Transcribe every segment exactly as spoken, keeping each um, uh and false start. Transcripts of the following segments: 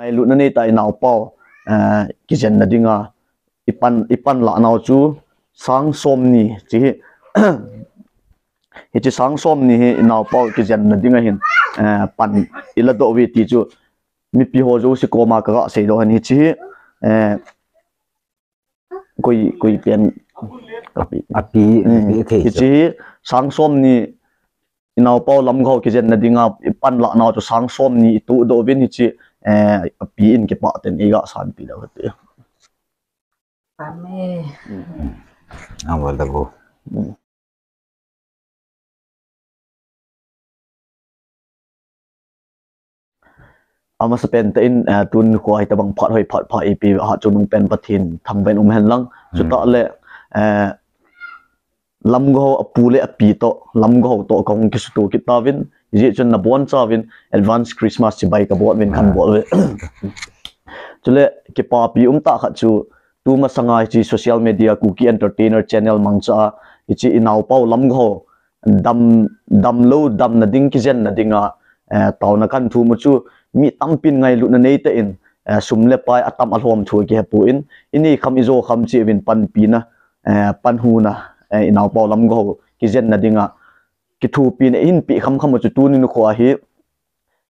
Ngailutna neitah a i naopa u, eh, kijenna dinga, i pan, i panlah nau chu sang somni, hiche hi, hiche sang somni hi i naopa u kijenna dinga hin, eh, pan i ladoh uve ti chu, mipi ho jouse koma ka ga seidoh ahin hiche hi, eh, koi, koi pen, api, api, hmm, api thei hiche chu. Sang somni, i naopa u Lamgou kijenna dinga, i panlah nau chu sang somni i todoh uvin hiche, eh, api in kipah tah in i ga sanpeh leu hite. Amen. Hmm. Amen. Hmm. Amasapen tah in, eh, tuni nikho hi tabang phat hoi phat pha ipi ha chu nungpen Pathen thangvah in um hen lang. Hmm. Chutah le, eh, Lamgou apu le api toh, Lamgou toh kahung kisuto kit tauvin, hijeh chun nabonchauvin, advance Christmas chibai kabol uvin kan bol uve. Chule, kipapi umtah khat chu, tumasanga hiche social media Kuki Entertainer channel mangcha a, hiche i naopa u Lamgou, dam, damlou, damna ding, kijenna dinga, eh, taona kahin thum u chu, mi tampin ngailutna neitah in, eh, sum le pai atam alhom thu kihepon, inei kham ijo kham cheh uvin panpina, eh, panhuna, eh, i naopa u Lamgou, kijenna dinga, kithopina eihin peh kham kham u chu tuni nikho hi,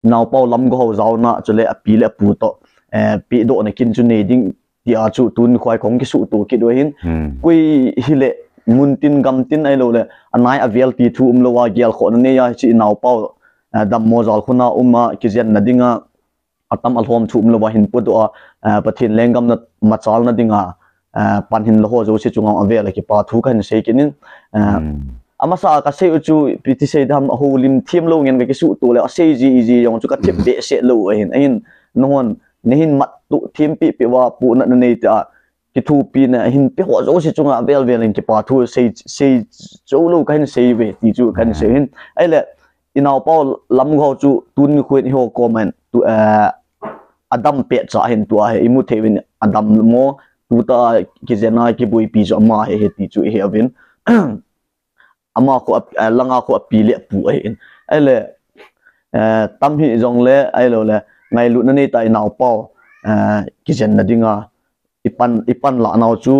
naopa u Lamgou jaona, chule api le apu toh, eh, pehdohna kin chu nei ding, tia chu tuni nikho hi kahung kisuto kit u ahin. Hmm. Koi hile, muntin gamtin ahilouleh, anai avel ti thu umlou a, gelkhohna nei a, hiche i naopa u, eh, dammo jalkhun a um a, kijenna dinga, atam alhom thu umlou a hin podoh a, eh, Pathen lenggam na machalna dinga, eh, pan hin la ho jouse chunga avel a kipa thu kahin sei kit in, eh, hmm, amasa a kasei u chu, ipi ti sei ding ham, houlim themlou ngen kakisuto le, asei ji iji jong chu kathep behseh lou ahin, ahin, nahon, nahin mattoh thempeh peh uva, pohnatna neitah a, kithopina hin pe ho jouse chunga avel vel in kipa thu sei, sei joulou kahin sei uve, ti chu kahin sei u ahin. Ahile, i naopa u Lamgou chu tuni nikho in eiho koma hin, tu, eh, adam pet cha ahin tua hi, imu thei uvin adammo, tutah a kijen a kiboipi chu ama hi ahi ti chu ihe uvin. Ama khu, eh, langa khu api le apu ahin. Ahile, eh, tam hijongle, ahilouleh, ngailutna neitah a i naopa u, eh, kijenna dinga, i pan, i panlah nau chu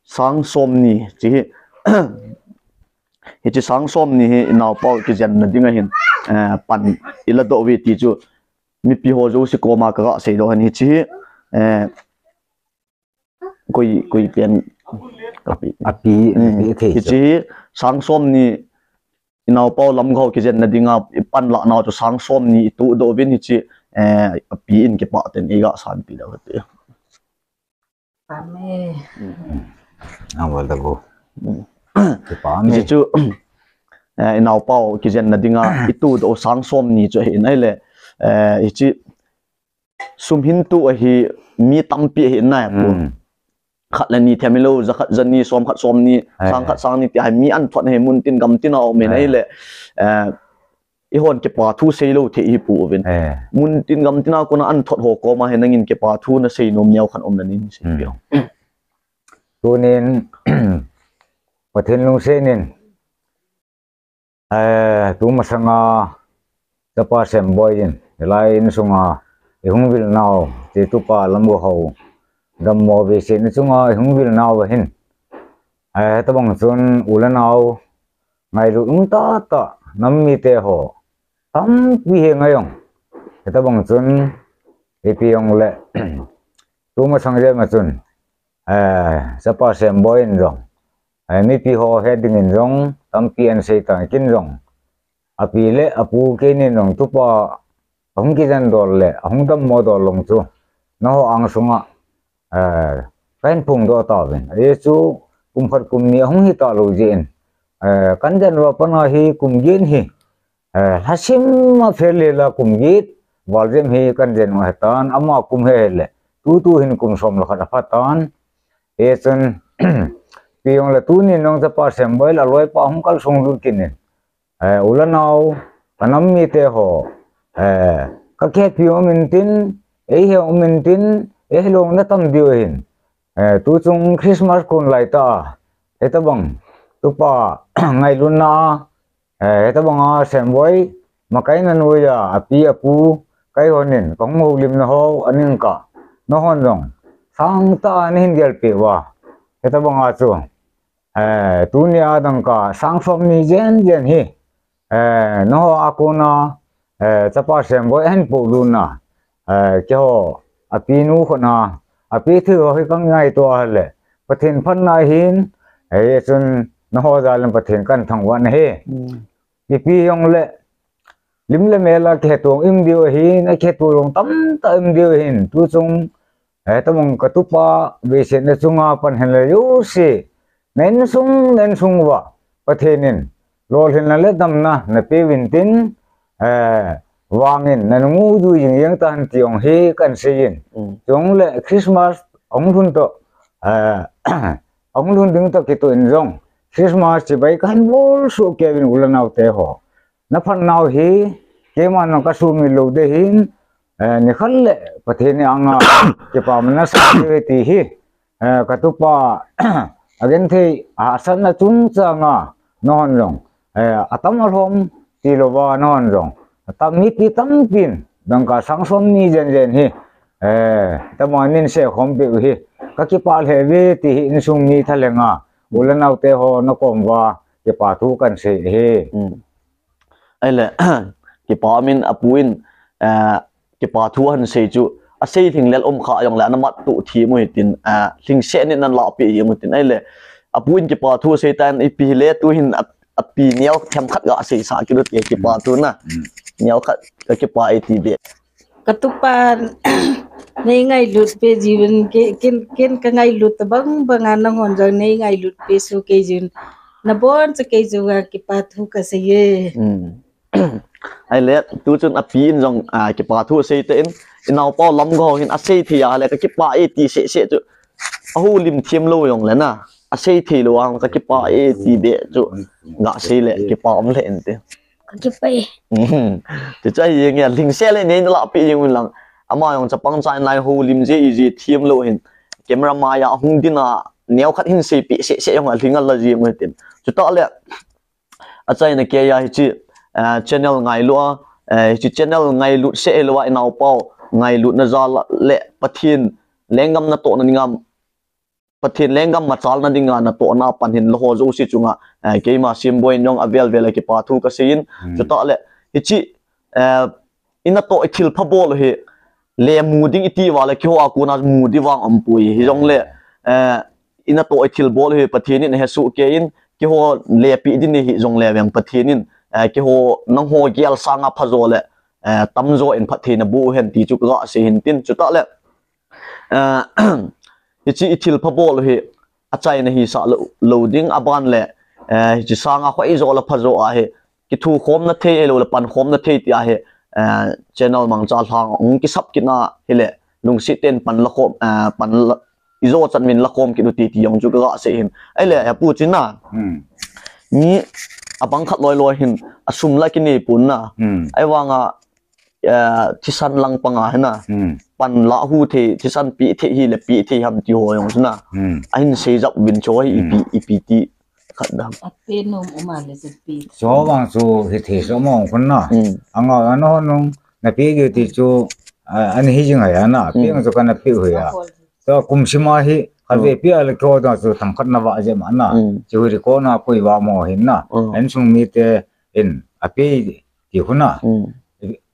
sang somni, hiche hi, hiche sang somni hi i naopa u kijenna dinga hin, eh, pan i ladoh uve ti chu, mipi ho jouse koma ka ga seidoh ahin hiche hi, eh, koi, koi pen, api, api, hmm, api thei chu. Hiche hi sang somni, i naopa u Lamgou kijenna dinga, i panlah nau chu sang somni i todoh uvin hiche, eh, api in kipah tah in i ga sanpeh leu hite. Amen. Hmm. Amen. Hiche chu, eh, i naopa u kijenna dinga, i todoh u sang somni chu ahin ahile, eh, hiche, sum hin toh ahi, mi tampi ahi nai pu. Hmm. Khat le ni them hilou, ja khat ja ni, som khat som ni, sang khat sang ni tia hi mi an thot ahi, muntin gamtin a um in ahile, eh, eihon kipa thu seilou thei ihi pouvin. Eh. Muntin gamtin a kona an thot ho koma hi nangin kipa thu nasei nom neo khat um le nin sei peh o. Tunin, Pathen lungset in, eh, tumasanga, chapa Semboi in, hilai insunga, ihung vil nau, hiche tupa Lamgou ho, dammo vetsahna chunga, ihung vil nau ahin. Eh, tabang chun, u le nao, ngailut um tahtah, nam mite ho, tampi hi ngai jong. Hitabang chun, ipi jongle, tumasang jep ma chun, eh, chapa Semboi in jong, eh, mipi ho het dingin jong, tampi ahin sei tan ken jong. Api le apu keinin jong tupa ahung kijen dol le, ahung dammo dol jong chu, nangho angsunga, eh, kahin phongdoh tauvin. Ajeh chu kum khat kum ni ahung hita lou jeh in, eh, kahin jen uva pat a hi kum get hi, eh, lhasim a phel le la kum get, val jem hi kahin jen u ahitan, ama kum hi ahile, tutu hin kum som le khat apha tan. Hijeh chun, ipi jongle tunin jong chapa Semboi le aloipa ahung kalsong lut kit in, eh, u le nao, ka nam mite ho, eh, ka kihepi um intin, eihe um intin, eihilou na tam diu ahin. Eh, tuchung Christmas kon lai tah a, hitabang, tupa, ngailutna a, eh, hitabang a Semboi, makaina noiya, api apu, kei honin, kahung houlimna ho, aning kah, nahon jong, sangtah a nahin gelpeh uva. Hitabanga chu, eh, tunia dangka, sang som ni jen jen hi, eh, naho a kona, eh, chapa Semboi ahin polut na, eh, keiho, apinu khona, api thil ho hi kangaito a le, Pathen phatna hin, eh, chun naho jal in Pathen kahin thangvah na hi. Ipi jongle, lim le mel a kihetong um diu ahin, akiheto jong tamtah um diu ahin, tuchung, eh, tabang katupa, veisetna chunga pan hin le jouse, na insung, na insung uva, Pathen in, lolhinna le damna, napeh uvin tin, eh, vangin, nanung u jui jing jeng tahen ti jong hi kahin seiyin. Chule Christmas, ahung lhun toh, eh, ahung lhun ding toh kitoh in jong, Christmas chibai kahin bol soh kei uvin u le nao te ho. Naphat nau hi, keiman jong kasumil lou ding ahin, eh, nikhat le Pathen anga kipana nasah ding ahi ti hi, eh, katupa, agenthei, ahahsatna chungchanga, nahon jong, eh, atam alhom, tilouva, nahon jong, atam mipi tampin, dangka sang som ni jen jen hi, eh, tama nin seikhom peh u hi, kakipah lheh uve ti hi insung mi thalenga, u le nao te ho nakom uva, kipa thu kahin sei ahi. Ahile, kipa umin apu in, eh, kipa thu ahin sei chu, asei lhinglel um kha jongle, ana mat tuh thim u hitin, eh, lhingset nin ana lahpeh jeng u hitin. Ahile, apu in kipa thu asei tan, ipi hile tuhin a, api neo themkhat gasei sah kit u hite kipa thu na. Neo khat kakipah e ti beh. Katupa, nei ngailut peh jiuvin, ke-, ken, ken kangailut tobang banga nanghon jong nei ngailut peh soh kei jiuvin. Nabonchauva kei jong a kipa thu kasei e. Ahile, tuchun api in jong, ah, kipa thu asei tan, inaopa Lamgou hin asei thei a le kakipah e ti seh seh chu. Ahoulim thim lou jongle na. Asei thei lou a kakipah e ti beh chu. Gasei le, kipa um lheh inte. Kakipah e. Tichu ahi jeng e, lhingset le nei nalahpeh jeng uvin lang. Ama jong chapang cha in lai houlim je ije thim lou hin. Camera maiya hung dinga, neo khat hin seipeh seh seh jong alhing ala jeng u hitin. Chutah le, achaina keiya hiche, eh, channel ngailu a, eh, hiche channel ngailut seh hilou a inaopa u, ngailutna jal le Pathen lenggam natohna dinga, Pathen lenggam machalna dinga natohna pan hin laho jouse chunga, eh, keima Semboi in jong avel vel a kipa thu kaseiyin, chutah le, hiche, eh, inatoh ithilpha bol u hi, le mu ding iti uva le, keiho a kona mu ding vang umpoi, hijongle, eh, inatoh ithil bol u hi, Pathen in ahesoh kei in, keiho lepeh ding hijongle vang Pathen in, eh, keiho nangho gel sanga phajo le, eh, tamjo in phattheina boh u hen ti chu kagasei hin tin, chutah le, eh, hiche ithilpha bol u hi, achaina hisah lou, lou ding aban le, eh, hiche sanga khoijo le phajo ahi, kithukhomna thei hilou le pankhomna thei ti ahi, eh, channel mangcha lhang hung kisap kit na hile, lungset ten pan lakhom, eh, pan la, ijo chan uvin lakhom kit u hite ti jong chu kagasei hin. Ahile, apu china. Mi abang khat loi loi hin, asum la kinei pon na. Ahivanga, eh, thisan lang panga hina. Pan lah hu thei, thisan peh thei hile peh thei ham ti ho jong chuna. Ahin seijap uvin chu hi ipi, ipi ti khat dam. Ape nom um a le chu peh. Chu vang chu hithei chu mong khun na. Anga ana hon nung, napeh gei ti chu, ah, ana hijing ahi na. Peh chu kana peh u ahi. Chu kum sima hi, kave peh a le kho da chu themkhat nava jep ma na. Chu ri kona pui va mo hin na. Insung mite in, apeh ti khu na.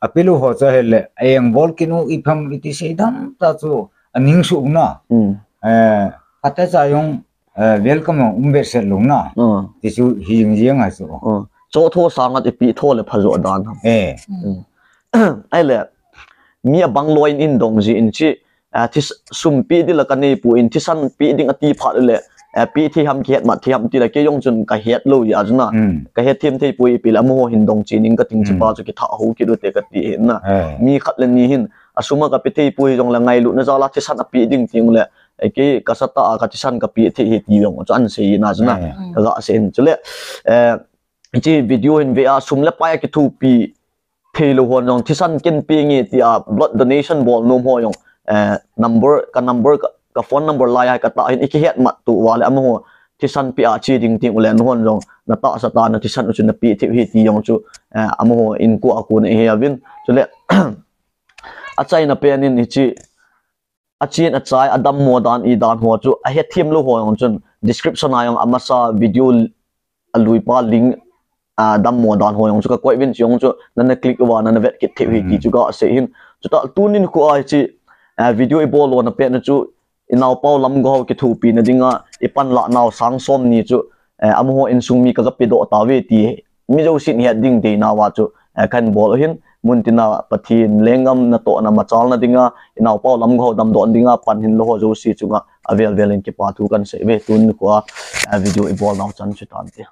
Apeh lou ho chu ahile, aeng bol kit u iphem iti seidam ta chu, aning suh na. Eh, khat cha jong, eh, welcome jong um behseh lou na. Ti chu hijing jeng ahi chu. Chotho sanga ipeh tho le phajo dan ham. Eh. Ahile, mi abang loi in eidong jin hiche, ah, thi-, sum peh ding la kanei pon, thisan peh ding ati phat le, eh, peh thei ham kihet mat thei ham ti le kei jong chun kahet lou jeh a chuna. Kahet them thei poi ipi le amaho hin dong chen in kating chipa chu kitha hou kit u hite kati hin na. Mi khat le ni hin, asum a kapeh thei poi jongle ngailutna jal a thisan apeh ding ti jongle, eh, kei kasatah a kathisan kapeh thei ahi ti jong chu ahin sei na chuna. Kagasei hin chule, eh, hiche video hin ve a sum le pai a kithopi theilou hon jong thisan ken peh nge tia blood donation bol nom ho jong, eh, number, ka number, ka, ka phone number lai a katah hin ikihet mat tuh uva le amaho thisan peh a che ding ti jongle nahon jong natahsa tah a nathisan u chu napeh thei u ahi ti jong chu, eh, amaho in ko a kona ihe uvin. Chule, achaina pen in hiche, achen achai, adammo dan, idan ho chu ahethem lou ho jong chun description a jong amasa video aluipa link, adammo dan ho jong chu kakoi uvin, chujong chu nana click uva nana vet kit thei u ahi ti chu kasei hin. Chutah tuni nikho a hiche video ibol lona pet na chu inaopau Lamgou kithopina dinga ipanlah nau sang somni chu amaho insung mi kaga pedoh tauve ti mi jousen het ding deina uva chu kahin bol u ahin. Muntina Pathen lenggam natohna machalna dinga, inaopau Lamgou damdoh dinga pan hinlou ho jouse chunga avel vel in kipa thu kahin sei uve. Tuni nikho a video ibol nau chan chu tante.